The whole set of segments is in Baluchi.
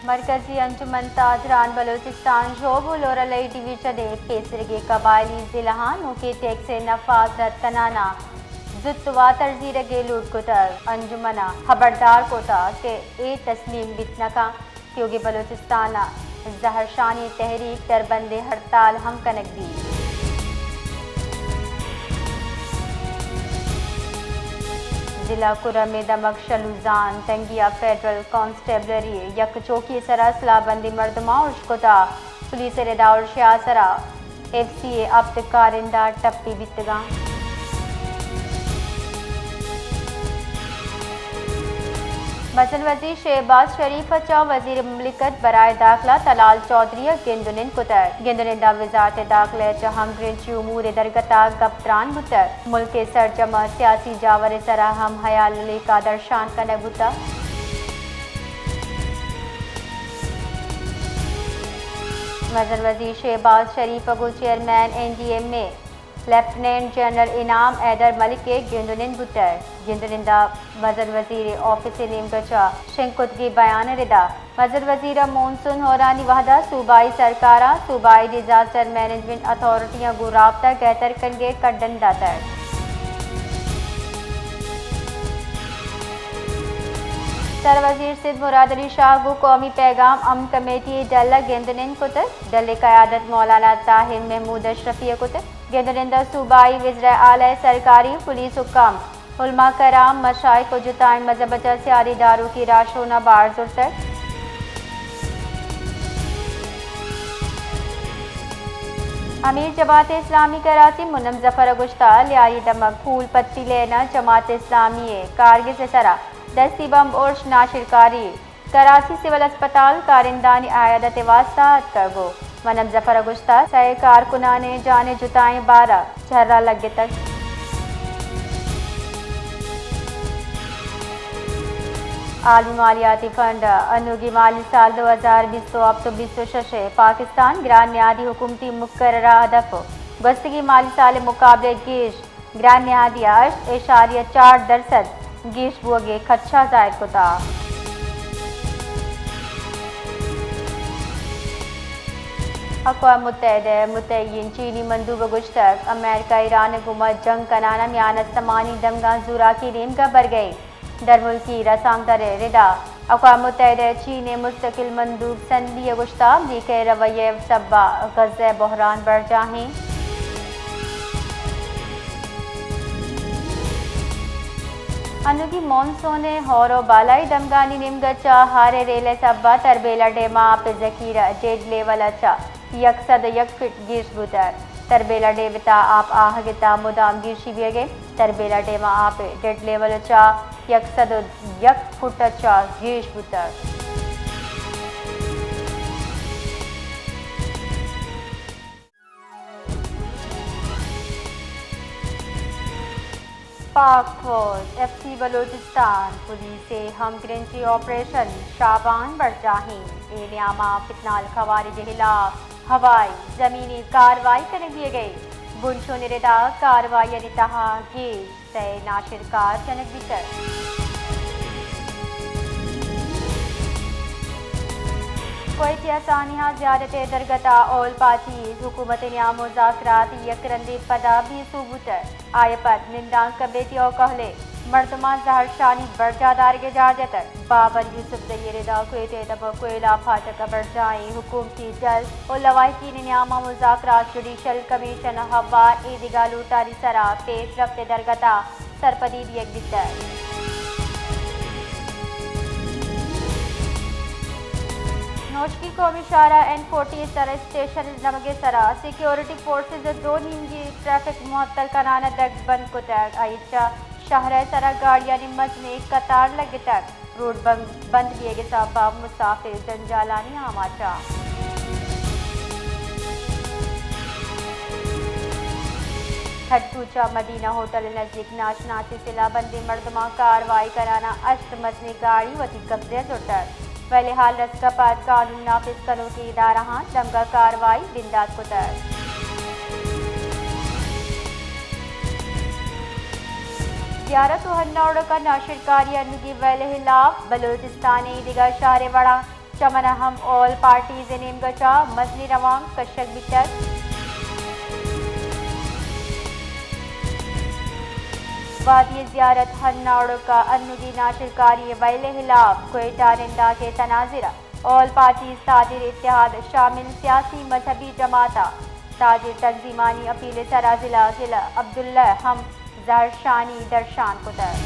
مرکزی انجمن تاجران بلوچستان ژوب و لورلئی ڈویژن ء پیسرگیں قبائلی ضلعاں نوکیں ٹیکس ء نفاذ رد کنان ء زوت واتر زیرگ ء لوٹ کتگ۔ انجمن ء خبردار کتگ کہ اے تسلیم بیت نہ کنت۔ تیوگیں بلوچستان ء زہرشانی تحریک دربند ء ہڑتال ہم کنگ بیت۔ ضلع کرم ء دمگ شلوزان تنگی ء فیڈرل کانسٹیبلری ء یک چوکی ء سرا سلاہ بندیں مردماں ارش کتگ۔ پولیس ء ردا ارش ء آسرا ایف سی ء ہپت کارندہ ٹپی بیتگاں۔ مزن وزیر شہباز شریف ء چہ وزیر مملکت برائے داخلہ طلال چوہدری ء گند ء نند کتگ۔ گند ء نند ء وزارت داخلہ ء چہ ہمگرنچی امور ء درگت ء گپ تران بوتگ۔ ملک ء سرجم ء سیاسی جاور ء سرا ہم ہیال ء لیکہ درشان کنگ بوتگ۔ مزن وزیر شہباز شریف ء گوں chairman N D M A lieutenant general Inam Haider ملک ء گند ء نند بوتگ۔ گند ء نند ء مزن وزیر ء آفس ء نیمگ ء چہ شنگ کتگیں بیان ء ردا مزن وزیر ء مون سون ہورانی وہد ء صوبائی سرکاراں، صوبائی ڈیزاسٹر مینجمنٹ اتھارٹیاں گوں رابطہ گہتر کنگ ء کڈن داتگ۔ سر وزیر سندھ مراد علی شاہ گوں قومی پیغام امن کمیٹی ء ڈل ء گند ء نند کتگ۔ ڈل ء قیادت مولانا طاہر محمود اشرفی ء کتگ۔ گند ء نند ء صوبائی وزرائے اعلی، سرکاری پولیس حکام، علماء کرام، مشائخ و جتائیں مذہب ء چہ سیادی داروکی راہشون ء بار زرتگ۔ امیر جماعت اسلامی کراچی منم ظفر ء گوشتگ، لیاری دمگ پھول پتی لین ء جماعت اسلامی ء کارگس ء سرا دستی بمب ارش ناشرکاری کراچی سول ہسپتال کارندانی عیادت ء واستہ اتکگ و منم ظفر ء گوشتگ، سئے کارکنان ء جان ء جتائیں بار ء چرا لگتگ۔ عالمی مالیاتی فنڈ ء انوگی مالی سال دو ہزار بیست و ہفت و بیست و شش ء پاکستان گران نیادی حکومتی مقررہ ہدف ء گوستگی مالی سال ء مقابلہ ء گیش گران نہادی ء ہشت اعشاریہ چار درسد گیش بوگ ء خدشہ ظاہر کتگ۔ اقوام متحدہ ء متعین چینی مندوب ء گوشتگ، امریکہ ایران ء گوما جنگ کنان ء میان استمانی دمگاں زوراکی نیمگ ء برگ ء انت۔ درملکی رسانکدر ء ردا اقوام متحدہ ء چین ء مستقل مندوب سن لی ء گوشتگ، امریکہ ء رویہ ء سبب ء غزہ ء بحران برجاہ انت۔ انوگی مون سون ء ہور ء بالائی دمگانی نیمگ ء چہ ہار ء ریل ء سبب ء تربیلا ڈیم ء آپ ء ذخیرہ ڈیڈ لیول ء چہ یک سد ء یک فٹ گیش بوتگ۔ تربیلا ڈیم ء تہ آپ آہگ ء تہ مدام گیشی بیگ ء انت۔ تربیلا ڈیم ء آپ ء ڈیڈ لیول ء چہ یک سد ء یک فٹ ء چہ گیش بوتگ۔ پاک فوج، ایف سی بلوچستان پولیس ء ہمگرنچی آپریشن شابان برجاہیں۔ اے نیاما فتنہ الخوارج ء ہلاپ ہوائی، زمینی کاروائی کنگ بیگ ء انت۔ بنشون ء ردا کاروائیانی تہا گیش سئے ناشرکار کنگ بیتگ۔ کوئٹہ ء سانحہ زیارت ء درگت ء آل پارٹیز حکومت ء نیام مذاکرات یک رندے پدا بے سوب بوتگ۔ آئی ء پد نندانک کمیٹی ء کہلیں مردماں زہرشانی برجاہ دارگ ء جار جتگ۔ بابر یوسف زئی ء ردا کوئٹہ ء دمگ کوئلہ پھاٹک ء برجاہیں حکومتی ڈل و لواحقین ء نیام ء مذاکرات جوڈیشل کمیشن ء ہوار ایدگہ لوٹانی سرا پیش رفت ء درگت ء سرپدی دیگ بیتگ۔ نوشکی قومی شاہراہ این فورٹی سر اسٹیشن ء دمگ ء سرا سیکیورٹی فورسز ء دو نیمگی ٹریفک معطل کنان ء دگ بند کتگ۔ آئی ء چہ شہر ء سرا گاڑیانی مزنیں قطار لگتگ۔ روڈ بند، بند بیگ ء سبب ء مسافر جنجالانی آماچ ء۔ کھڈکو چہ مدینہ ہوٹل ء نزیک ناشناسی سلاہ بندیں مردماں کاروائی کنان ء ہشت مزنیں گاڑی وتی قبضہ ء زرتگ۔ ویل ء حال رسگ ء پد قانون نافذ کنوکیں ادارہاں دمگ ء کاروائی بندات کتگ۔ زیارت و ہناوڑک ء ناشرکاری انوگی ویل ء ہلاپ بلوچستان ء دگہ شہر ء وڑا چمن ءَ ہم آل پارٹیز ءِ نیمگ ءَ چہ مزنیں روانک کشگ بیتگ۔ وادی زیارت ہند ناڑک ءَ انوگیں ناشرکاری ءِ ویل ءِ ہلاپ کوئٹہ ءَ ننداک ءِ تناظر ءَ آل پارٹیز تاجر اتحاد ءَ شامل سیاسی مذہبی جماعت ءَ تاجر تنظیمانی اپیل ءِ سرا ضلع ضلع عبداللہ ءَ ہم زہرشانی درشان کتگ۔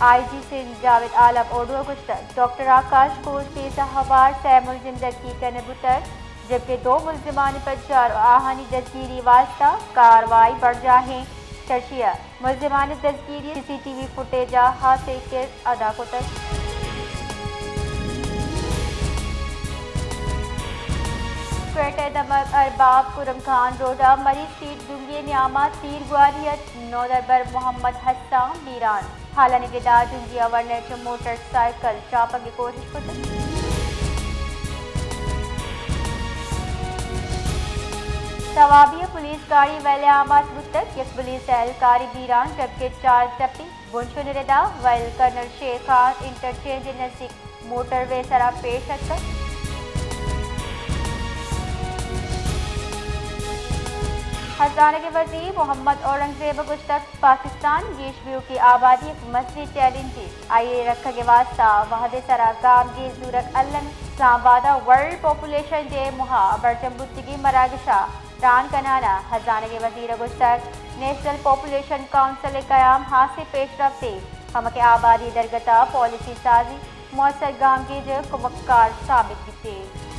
آئی جی سندھ جاوید عالم اوڈو ءَ گوشتگ، ڈاکٹر آکاش گھوش پیسہ ہوار سئے ملزم دزگیر کنگ بوتگ، جبکہ دو ملزمانی پجار ءُ آہانی دزگیری واستہ کاروائی برجاہ ایں۔ چرشی ءَ ملزمانی دزگیری ءِ سی سی ٹی وی فوٹیج ءَ ہاسیں کرد ادا کتگ۔ کوئٹہ ءِ دمگ ارباب کرم خان روڈ ءَ مری اسٹریٹ ڈونگی ءِ نیام ءَ تیر گواری ءَ نودربر محمد حسان بیران۔ ہالانی ردا ڈونگی ءَ ورنا ءَ چہ موٹر سائیکل چاپگ ءِ کوشش کتگ۔ سوابی ءَ پولیس گاڑی ویل ءَ آماچ بوتگ، یک پولیس اہلکارے بیران جبکہ چار ٹپی بنشون ءِ ردا ویل کرنل شیر خان انٹرچینج ءِ نزیک موٹر وے ءِ سرا پیش اتکگ۔ ہزانگ ءِ وزیر محمد اورنگزیب ءَ گوشتگ، پاکستان ءِ گیش بوھوکیں آبادی یک مزنیں چیلنجے، آئی ءِ رکھگ ءِ واستہ وھد ءِ سرا گامگیج زورگ الم انت۔ اسلام آباد ءَ ورلڈ پاپولیشن ڈے ءِ موہ ءَ برجم بوتگیں مراگش ءَ تران کنان ءَ ہزانگ ءِ وزیر ءَ گوشتگ، نیشنل پاپولیشن کونسل ءِ قیام ہاسیں پیشرفتے، کمکیں آبادی ءِ درگت ءَ پالیسی سازی موثر گامگیج ءِ کمکار ثابت بیت۔